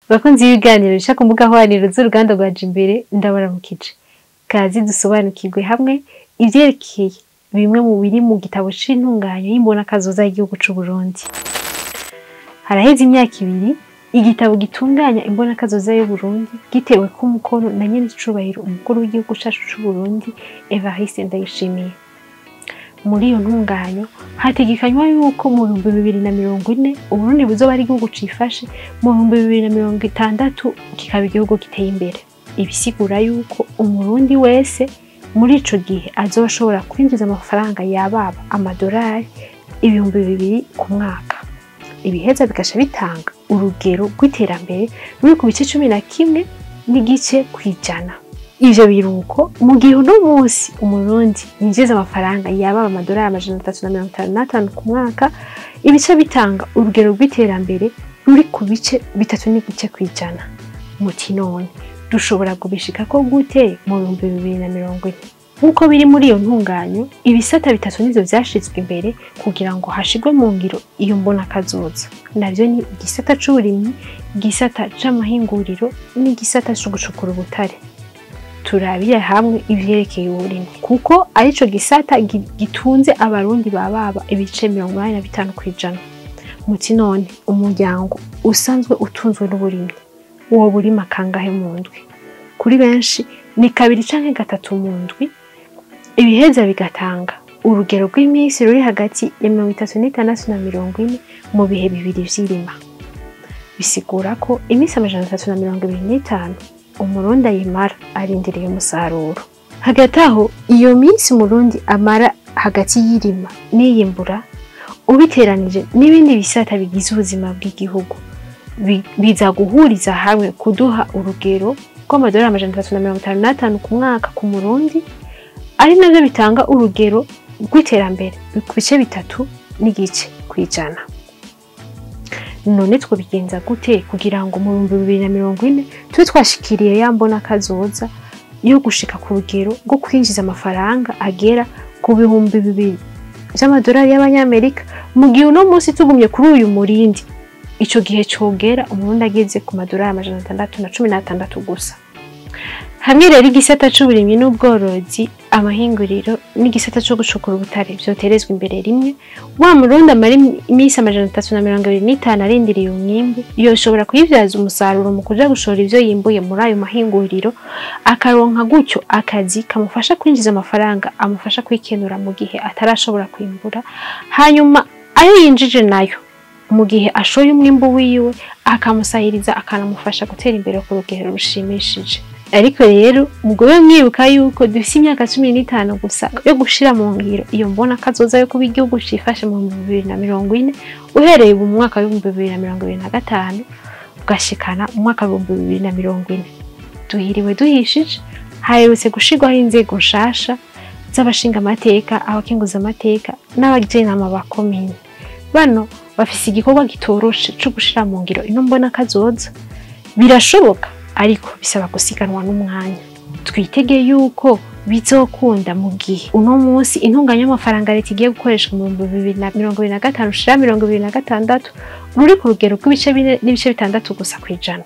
Bakunzi b'ibiganiro bica ku mbuga hwaniro z'uruganda rwa Jimbere, ndabaramukije. Kazi dusobanukirwe hamwe ivyerekeye bimwe mu biri mu gitabo c'intunganyo y'imbonakazoza y'igihugu c'u Burundi. Haraheze imyaka 2 igitabo gitunganya imbonakazoza y'u Burundi giteweko umukono na nyen'icubahiro umukuru w'igihugu cacu c'u Burundi Evariste Ndayishimiye. Muri iyo ntunganyo hategekanywa yuko mu 2040 Uburundi buzoba ari igihugu cifashe, mu 2060 kikaba igihugu giteye imbere. Ibisigura yuko umurundi wese muri ico gihe azoba ashobora kwinjiza amafaranga yababa amadorari 2000 ku mwaka. Ibiheza bigasha bitanga urugero rw'iterambere ruri ku bice 11.5 kw'ijana. Ivyo biruko mu gihe uno munsi umurundi yinjiza amafaranga yababa amadorari 355 ku mwaka, ibice bitanga urugero rw'iterambere ruri ku bice 3.5 kw'ijana. Muti none dushobora kubishikako gute mu 2040? Nk'uko biri muri iyo ntunganyo, ibisata bitatu nivyo vyashizwe imbere kugira ngo hashirwe mu ngiro iyo mbonakazoza. Navyo ni igisata c'uburimyi, igisata c'amahinguriro n'igisata co gucukura ubutare. Turabire hamwe ivyerekeye uburimyi kuko arico gisata gitunze abarundi bababa ibice 85 kw'ijana. Muti none umuryango usanzwe utunzwe n'uburimyi uwo burima kangahe mu ndwi? Kuri benshi ni 2 canke 3 mu ndwi. Ibiheza bigatanga urugero rw'iminsi ruri hagati ya 36 na 40 mu bihe bibiri vy'irima. Bisigura ko iminsi 325 umurundi ayimara arindiriye umusaruro. Hagati aho iyo minsi umurundi amara hagati y'irima n'iyimbura ubiteranije n'ibindi bisata bigize ubuzima bw'igihugu biza guhuriza hamwe kuduha urugero rw'amadorari 355 ku mwaka ku murundi, ari navyo bitanga urugero rw'iterambere ku bice 3.5 kw'ijana. None twobigenza gute kugira ngo mu 2040 tube twashikiriye ya mbonakazoza yo gushika ku rugero rwo kwinjiza amafaranga agera ku 2000 vy'amadorari y'abanyamerika, mu gihe uno munsi tugumye kuri uyu murindi ico gihe cogera umurundi ageze ku madorari 616 gusa? Hamwe rero igisata c'uburimyi n'ubworozi, amahinguriro n'igisata co gucukura ubutare vyoterezwa imbere rimwe, wa murundi amara iminsi 325 arindiriye umwimbu yoshobora kuyivyaza umusaruro mu kuja gushora ivyo yimbuye muri ayo mahinguriro, akaronka gutyo akazi kamufasha kwinjiza amafaranga amufasha kwikenura mu gihe atarashobora kwimbura, hanyuma ayo yinjije nayo mu gihe ashoye umwimbu wiwe akamusahiriza akanamufasha gutera imbere ku rugero rushimishije. Ariko rero mugobe mwibuka yuko dufise imyaka 15 gusa yo gushira mu ngiro iyo mbonakazoza yo kuba igihugu cifashe mu 2040, uhereye mu mwaka wa 2025 ugashikana mu mwaka wa 2040. Duhiriwe duhishije, haherutse gushirwaho inzego nshasha z'abashinga amateka, abakenguza amateka n'abajenama ba komine. Bano bafise igikorwa gitoroshe co gushira mu ngiro ino mbonakazoza. Birashoboka ariko bisaba gusiganwa n'umwanya. Twitege yuko bizokunda mu gihe uno munsi intunganya y'amafaranga leta igiye gukoreshwa mu 2025 ushira 2026 ruri ku rugero rw'ibice 4.6 gusa kw'ijana.